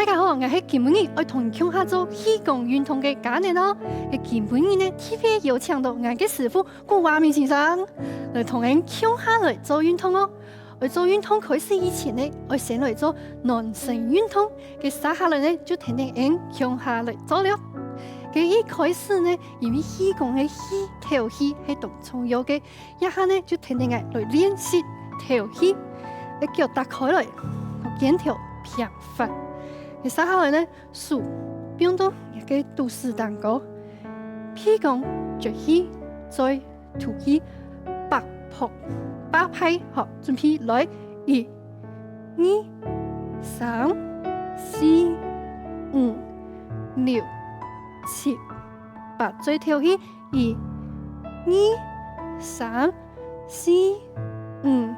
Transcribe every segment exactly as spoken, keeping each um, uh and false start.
大家好，𠊎係今晡日愛同你共下做氣功運動个嘉年哦。該今晡日呢，特別邀請到𠊎个師傅古華明先生，來同𠊎共下來做運動哦。愛做運動開始以前呢，愛先來做暖身運動，該接下來呢，就跈等𠊎共下來做了。該一開始呢，因為氣功个氣，敨氣係當重要个， 這下呢，就跈等𠊎來練習敨氣，愛腳打開來，肩頭平闊。該接下來呢，手放到若个肚屎頂高，鼻公擛氣，嘴吐氣，八拍，八拍，好，準備來，一、二、三、四、五、六、七、八，嘴敨氣， 一、二、三、四、五、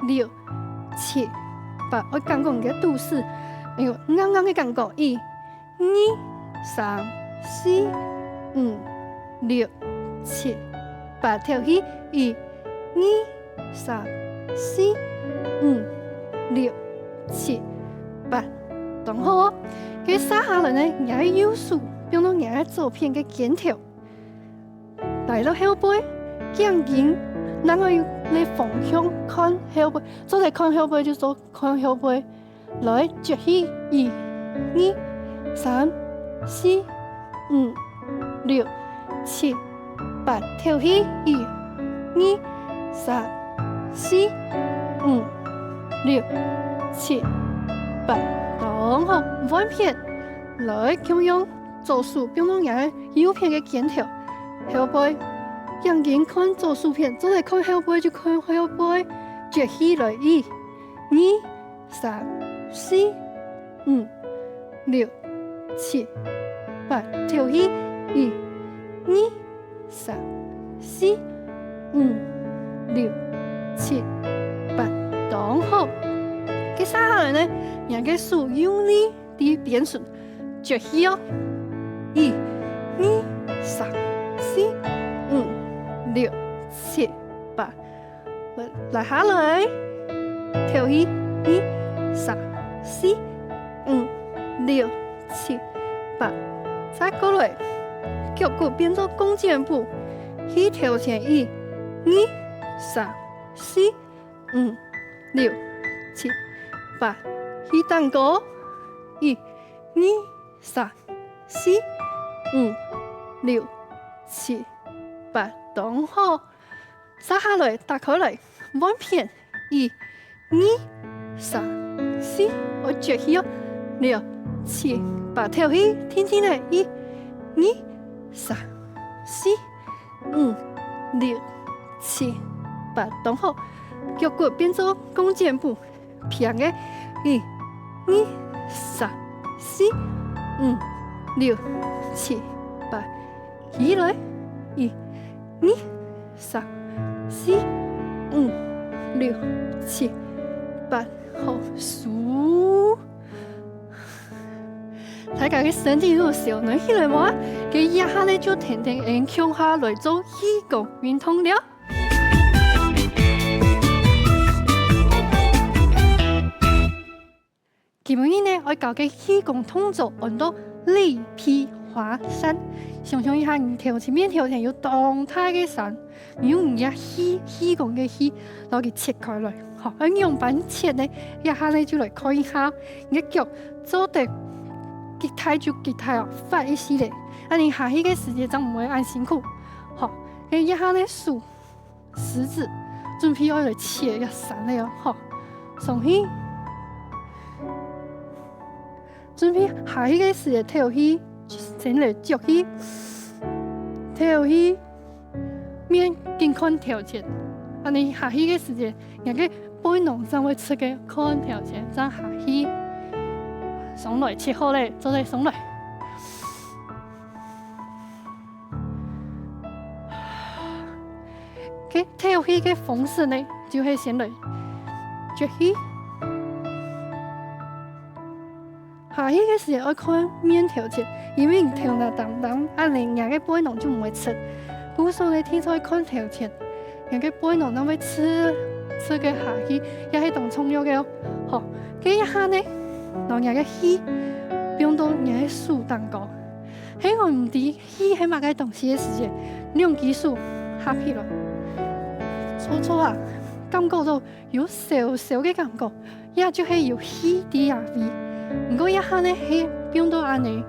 六、七、八，愛感覺你个肚屎，哎喲，硬硬个感覺。一、二、三、四、五、六、七、八，敨氣。一、二、三、四、五、六、七、八，當好哦。該接下來呢，若个右手放到若个左片个肩頭， 帶落後背，頸根，另外个方向看後背，做得看後背就做看後背。來，擛氣，一、二、三、四、五、六、七、八，敨氣，一、二、三、四、五、六、七、八，當好，換片。來，共樣 左手放到若个右片个肩頭，後背，眼睛看左手片，做得看後背就看後背，擛氣來，一、二、三、四、五、六、七、八，敨氣，一、二、三、四、五、六、七、八，當好。該接下來呢，若个手用力 在邊脣，擛氣哦。一、二、三、四、五、六、七、八。來，下來，敨氣，二、三、四、五、六、七、八。再過來，腳骨變做弓箭步，去頭前，一、二、三、四、五、六、七、八，去頂高，一、二、三、四、五、六、七、八，當好。接下來，打開來，換片，一、二、三、四，愛擛氣哦。六、七、八，敨氣，停停來，一、二、三、四、五、六、七、八，當好。腳骨變做弓箭步， 平个，一、二、三、四、五、六、七、八，起來，一、二、三、四、五、六、七、八，好，收。大家个身體有燒暖起來無啊？該這下呢，就跈等𠊎共下來做氣功運動了。 今晡日呢，愛教个氣功動作安到理皮華山。想像一下，你頭前面頭前有當大个山，你用你个氣，氣功个氣，摎佢切開來。好，愛仰般切呢？這下呢就來看一下，你个腳做得幾大就幾大哦，闊一息仔，恁樣下去个時節正毋會恁辛苦。好，該這下呢手 食指，準備愛來切這山了吼。上去，準備下去个時節敨氣，先來擛氣，敨氣，面緊看頭前。恁樣下去个時節，若个背囊正會直个看頭前，正下去。上來，切好咧，做得上來。 該敨氣个方式呢，就係先來擛氣。下氣个時節愛看面頭前，因為你頭那澹澹，恁樣若个背囊就毋會直。故所呢，定著愛看頭前，若个背囊正會直直个下去，也係當重要个哦。好，該一下呢，摎若个氣放到若个手頂高。係𠊎毋知氣係麼个東西个時節，兩支手合起來，搓搓啊，感覺到有燒燒个感覺，也就係有氣在該位。毋過這下呢係放到恁呢，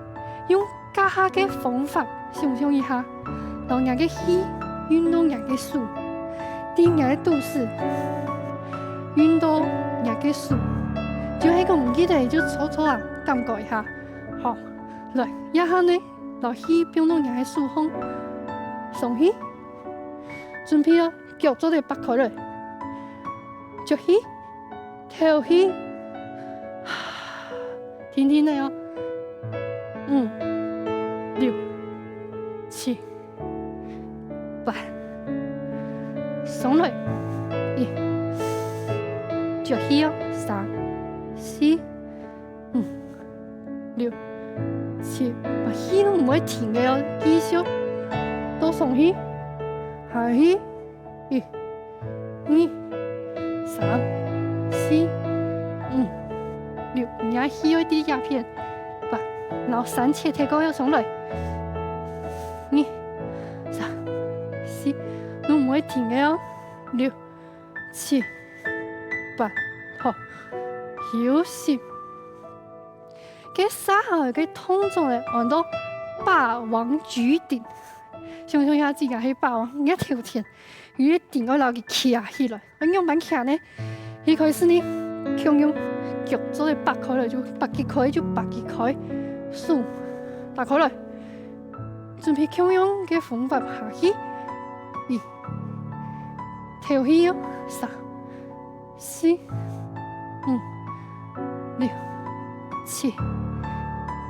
用 加下个方法，想像一下，摎若个氣運到若个手，對若个肚屎，運到若个手，就係講記得就搓搓啊，感覺一下。好，來，這下呢，摎氣放到若个手項，上去，準備哦，腳做得擘開來，吸氣， 敨氣，定定仔哦。五、六、七、八，上來。一，吸氣哦，三、四、五、六、七，啊，氣都毋會停个哦，繼續。倒上去，下去，一、二、三、四、五、六，你个氣愛在這片，八，然後三七鐵過腰上來，二、三、四，都毋會停个哦，六、七、八，好，休息。該接下來个動作呢，安到霸王舉鼎。想像一下自家係霸王，你个頭前 有一個鼎愛摎佢擎起來，愛仰般擎呢？一開始呢，共樣腳做得擘開來就擘佢開，就擘佢開，手擘開來，準備共樣个方法下去。一，敨氣哦，三、四、五、六、七、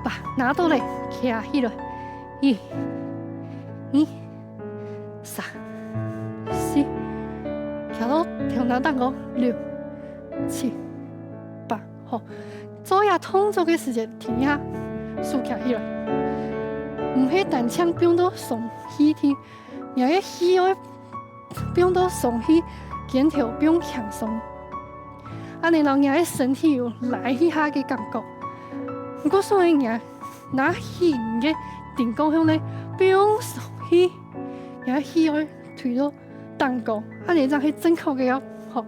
八，拿到咧，擎起來，一、二、 三、四，擎到頭那頂高，六、七、八，好。做這動作个時節，停一下，手擎起來。毋係單淨放到上氣定，若个氣愛放到上氣，肩頭放輕鬆。恁呢摎若个身體有拉一下个感覺。毋過所以若拿起你个鼎个方向呢，放上去。 若个氣愛推到頂高，恁呢正係正確个哦。好，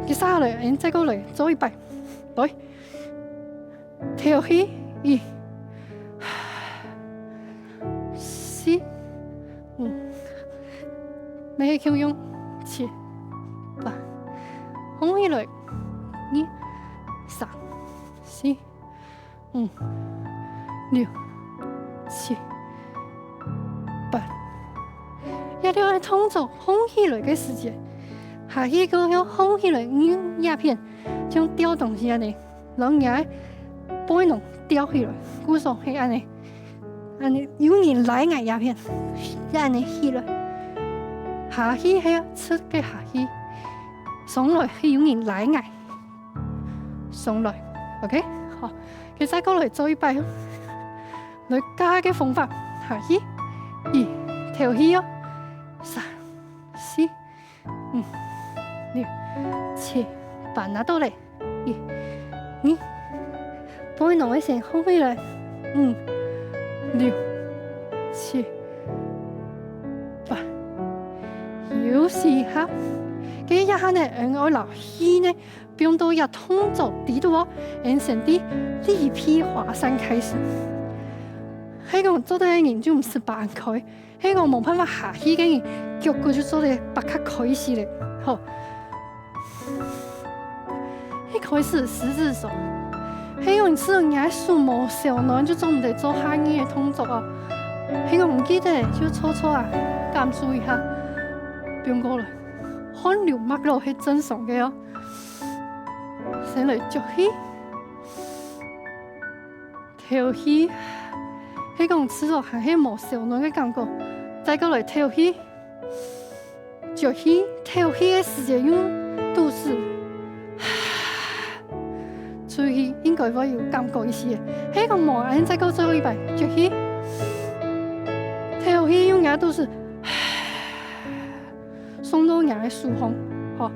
接下來，𠊎等再過來做一擺。來，敨氣，一、四、五，乜係共樣，七、八，䟘起來，二、三、四、 五、六、七、八。這兜个動作䟘起來个時節，下去過後䟘起來，你這片像吊東西恁呢，摎若个背囊吊起來，故所係恁呢，恁呢有人拉𠊎這片，恁呢起來，下去係直个下去，上來係有人拉𠊎。 上來，OK，好，佢再過來做一擺哦。來，加个方法，下去，一，敨氣哦，三、四、五、六、七、八，拿到咧，一、二，背囊个先䟘起來，五、六、七、八，休息一下。該這下呢，𠊎等愛摎氣呢， 放到這動作裡肚哦，𠊎等先對立劈華山開始。係講做得个人就毋使擘恁開，係講無辦法下去个人，腳骨就做得擘較開一息咧。好，一開始十字手，係講你試著若个手無燒暖，就做毋得做下二个動作哦。係講毋記得就搓搓啊，感受一下，放過來，汗流脈落係正常个哦。 先來吸氣，敨氣，係講試著還係無燒暖个感覺，再過來敨氣，吸氣，敨氣个時節用肚屎，出氣應該會有感覺一息，係講無恁樣再過最後一擺，吸氣，敨氣用若肚屎。 送到若个手項，好，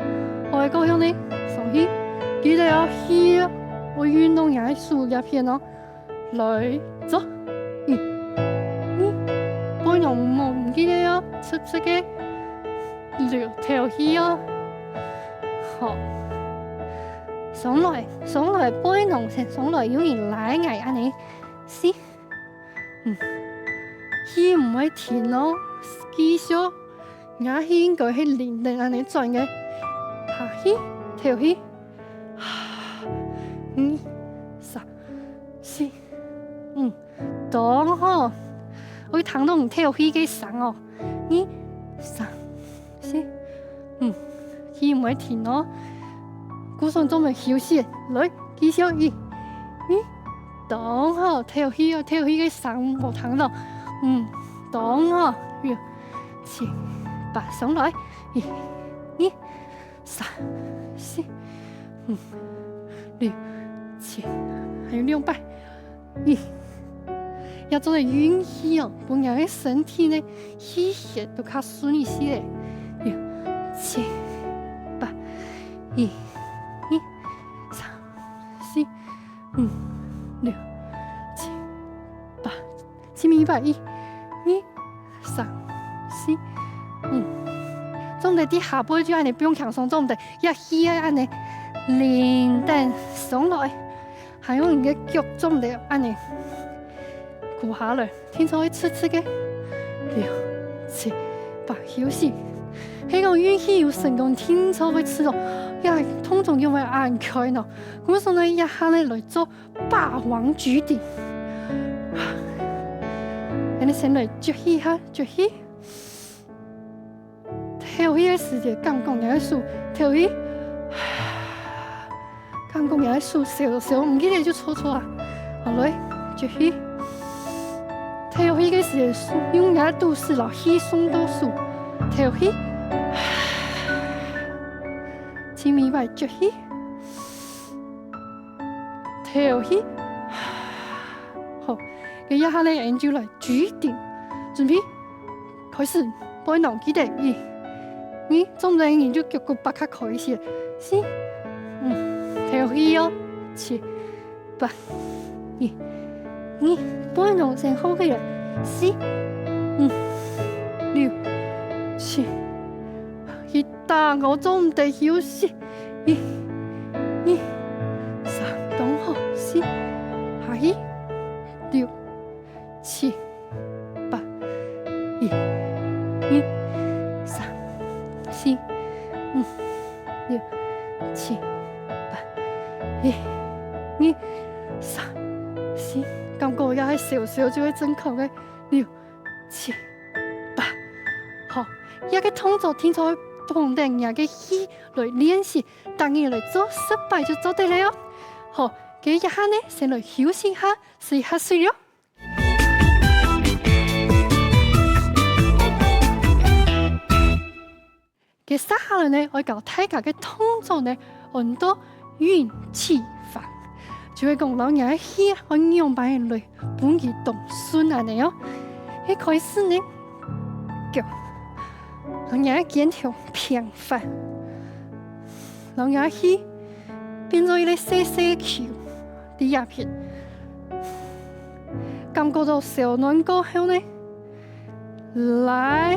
好个，過後呢，上去，記得哦，氣哦，愛運動若个手這片哦。來，做，一、二，背囊毋好毋記得哦，直直个，留透氣哦。好，上來，上來，背囊先上來，有人拉𠊎恁呢，四，嗯，氣毋會停哦，繼續。 若氣應該係零點恁呢轉个，下去，透氣，二、三、四、五，當好，愛聽到你透氣个聲哦，二、三、四、五，氣毋會停哦，故所做毋得休息，來，繼續，一、二，當好，透氣哦，透氣个聲無聽到，嗯，當好，六、 七、八，上來，一、二、三、四、五、六、七，還有兩擺，一，也做得運氣哦，分若个身體呢，氣血都較順一些。六、七、八，一、二、三、四、五、六、七、八，盡尾一擺，一、二、三、四、五。做毋得在下背就恁呢放輕鬆，做毋得，也係愛恁呢，零點上來，還有你个腳做毋得恁呢，跍下來，定著會直直个，六、七、八，休息。係講運氣有成功，定著會直哦，也動作就會恁快呢。故所呢，這下呢來做 霸王舉鼎。恁呢先來擛氣哈，擛氣。透氣个時節，感覺若个手，透氣。感覺若个手燒燒，毋記得就搓搓啊。好，來，擛氣。透氣个時節，用若个肚屎摎氣送到手，透氣。盡尾一擺擛氣。 透氣。好，該這下呢，𠊎等就來舉鼎，準備，開始，背囊記得，一、二，做毋得人就腳骨擘較開一些，四、五，透氣哦，七、八，一、二，背囊先放起來，四、五、六、七，去打𠊎做毋得休息。 一、二、三，當好，四，下去，六、七、八，一、二、三、四、五、六、七、八，一、二、三、四，感覺也係燒燒就會正確个，六、七、八。好，這个動作定著放等若个氣來練習， 逐日來做十擺就做得了哦。好，該這下呢，先來休息下，食下水了。該接下來呢，愛教大家个動作呢，安到運氣法，就係講摎若个氣愛仰般來分佢當順恁呢哦。該開始呢，腳，摎若个肩頭平放， 摎若个氣變做一粒細細个球，在這片。感覺到燒暖過後呢，拉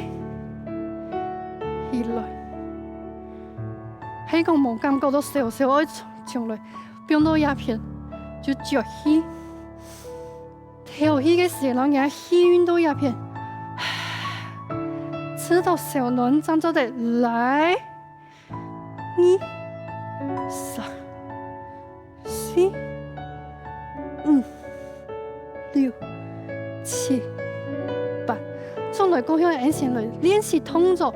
起來。係講無感覺到燒燒愛重來，放到這片，就擛氣。透氣个時節，摎若个氣運到這片，直到燒暖正做得拉。 二、三、四、五、六、七、八。轉來過後，𠊎等先來練習動作，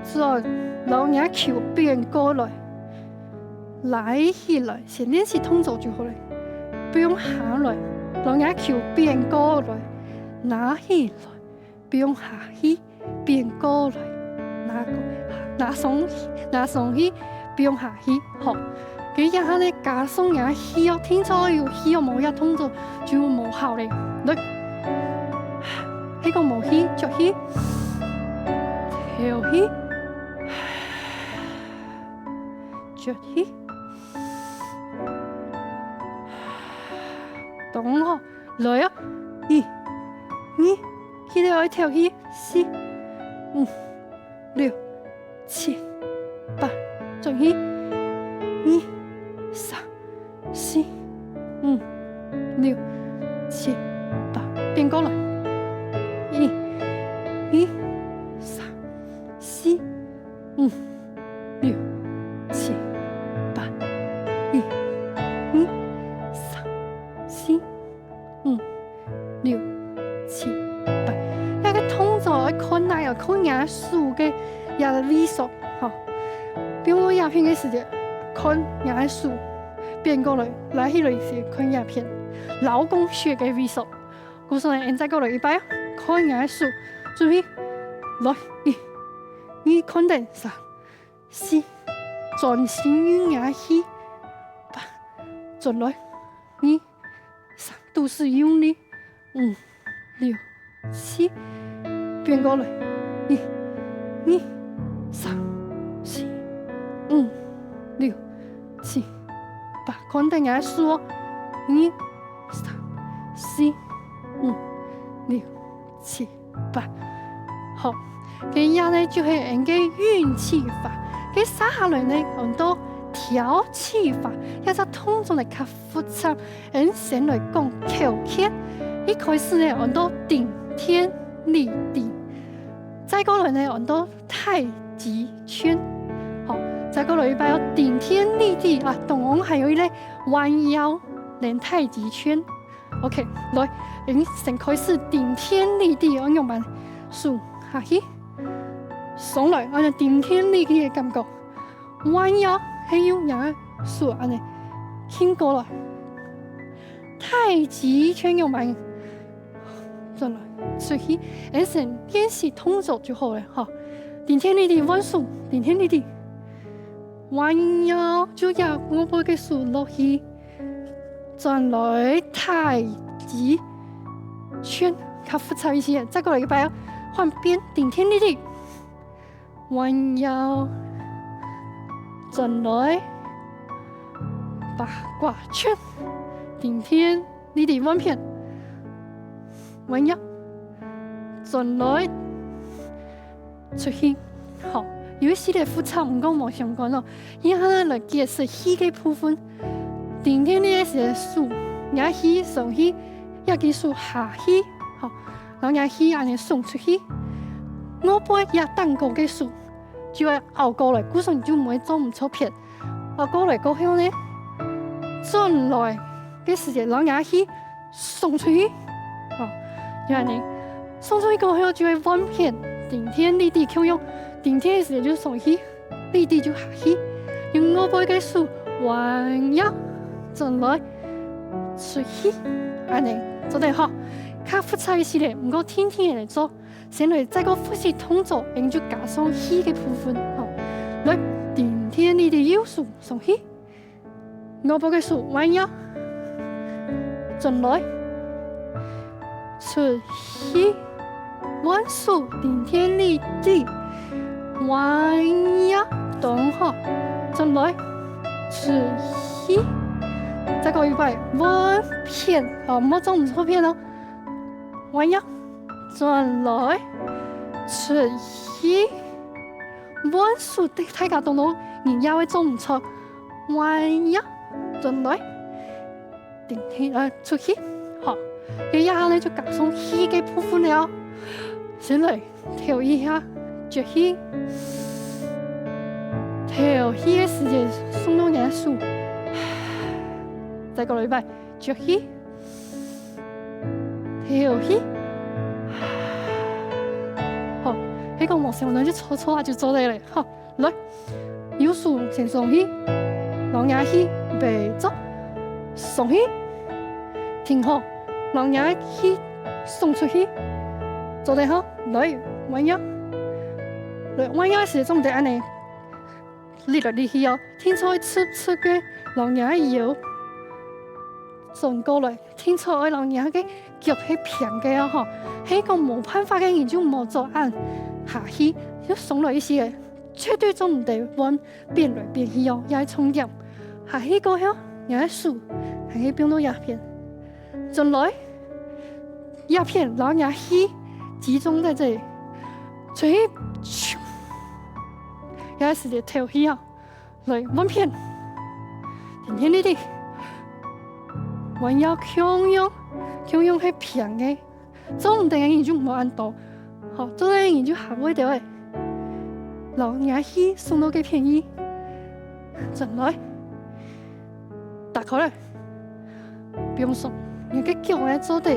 做摎若个球反過來，拉起來，先練習動作就好了。放下來，摎若个球反過來，拿起來。 放下去，反過來，拿過，拿上去，拿上去，放下去，好。該這下呢，加上若个氣哦，定著有氣哦，無這動作就無效了。來，係講無氣，擛氣，透氣，擛氣。當好，來啊！一、二，記得愛敨氣，四、五、六、七、八，轉去，二、三、四、五、六、七、八，變過來，一、二、三、四、五、六、七、八，一、二、三、四、五、六、七、八。這个動作愛看哪哦，看若手个這位所，吼。比如這片个時節，看若手，變過來，拉起來時看這片，勞宮穴个位所。故所呢，𫣆再過來一擺哦，看若手，準備，來，一、二，看等，三、 四，專心用若氣，八，轉來，二、三，肚屎用力，五、六、七，變過來，一、二、三、四、五、六、七、八，看等若手哦，二、三、四、五、六、七、 八。好，該這呢就係𫣆个運氣法。該續下來呢，安到調氣法，這隻動作呢較複雜，𫣆先來講口訣。一開始呢，安到頂天立地，再過來呢，安到太極拳。好，再過來一擺哦，頂天立地啊，當中還有一個彎腰連太極拳。 OK，來，𫣆先開始頂天立地，愛仰般？手下去，上來，恁樣頂天立地个感覺。彎腰，係用若手恁樣挺過來。太極拳仰般？轉來，出去，𫣆先練習動作就好了，吼。頂天立地，換手，頂天立地。彎腰，就壓外背个手落去。 轉來太極拳，較複雜一些，再過來一擺哦，換邊頂天立地，彎腰，轉來，八卦拳，頂天立地換片，彎腰，轉來， 出去。好，有一息仔複雜，毋過無相干咯。這下來解釋氣个部分。頂天立地个時節，手，若氣上去，這隻手下去，好，然後若氣恁樣送出去。外背這頂高个手就愛拗過來，故所你就毋會做毋著片。拗過來過後呢，轉來个時節，然後若氣送出去，好，就恁樣。送出去過後就會換片，頂天立地共樣，頂天个時節就上去，立地就下去，用外背个手彎腰轉來，出去，恁樣做得好。較複雜一息仔，毋過定定仔來做，先來再過複習動作，𫣆就加上氣个部分，好。來，頂天立地右手上去， 外背个手彎腰，轉來，出去，換手頂天立地，彎腰，當好，轉來，出去，再過一擺，換片，好，莫做毋著片哦，彎腰，轉來，出去，換手，大家當多人也會做毋著。 彎腰，轉來，頂天，呃，出去，好，這下呢就加上氣个部分了。先來敨一下，擛氣。敨氣个時節，送到若手，再過來一擺，擛氣，敨氣。好，這個無想到就搓搓下就做得了，好。 來，右手先上去，摎若氣，預備，做，上去，挺好，摎若氣送出去，做得好，來，彎腰，來，彎腰个時節做毋得恁樣，立來立去哦，定著直直个，摎若个腰轉過來。 定著愛摎若个腳係平个哦吼，係講無辦法个人就莫做恁下去，就鬆落一息仔，絕對做毋得換變來變去哦，這係重點。下去過後，若个手還係放到這片，轉來，這片摎若氣集中在這裡，出去，咻，這時節敨氣吼，來換片，定定直直，還愛共樣，共樣係平个，做毋得个人就毋好恁多，好，做得个人就行開兜仔，摎若氣送到該片去，轉來。 打開來。放鬆，你个腳呢做得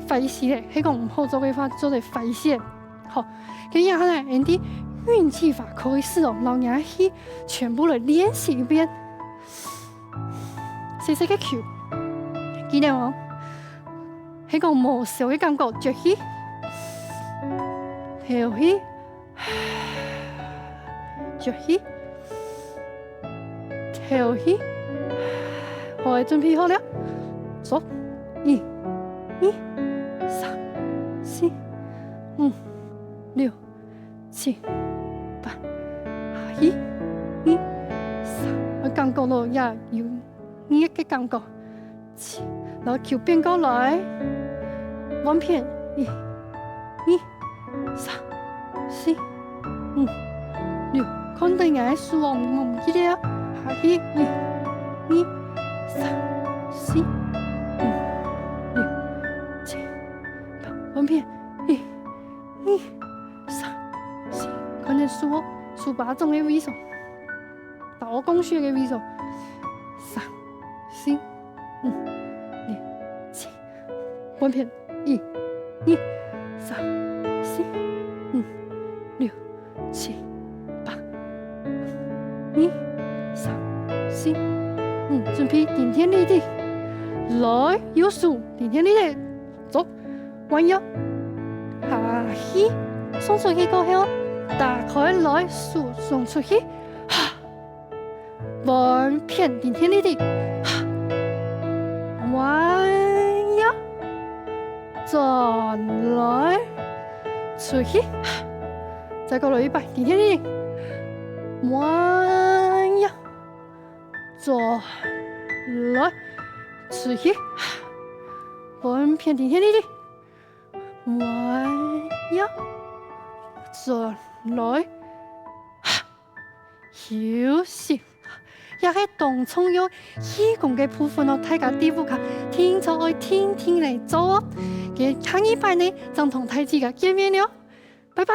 壞勢咧，係講毋好做个話，做得壞勢。好，該這下呢，𠊎等運氣法可以使用，摎若氣全部來練習一遍。細細个吸，記得哦，係講無燒个感覺，擛氣，敨氣。 擛氣，敨氣。好，準備好了。做，一、二、三、四、五、六、七、八。下去，二、三。啊，感覺到也有熱个感覺。 七，摎吸變過來，換片，一、二、三、四、五、六，看等𠊎个手哦，毋好毋記得啊，下去，一、二、三、四、五、六、七、八，換片，一、二、三、四，看等手哦，手巴掌个位所。 到供血个位所，三、四、五、六、七，換片，一、二、三、四、五、六、七、八，二、三、四、五，準備定定直直，來，右手定定直直，做，彎腰，下去，送出去過後，打開來，手送出去，哈。 換片定定直直，彎腰，轉來，出去，再過來一擺，定定直直，彎腰，轉來，出去，換片定定直直，彎腰，轉來， 休息。這係當重要氣功个部分哦，大家在屋下定著愛定定來做哦。該下二擺呢，正同大自家見面了，拜拜。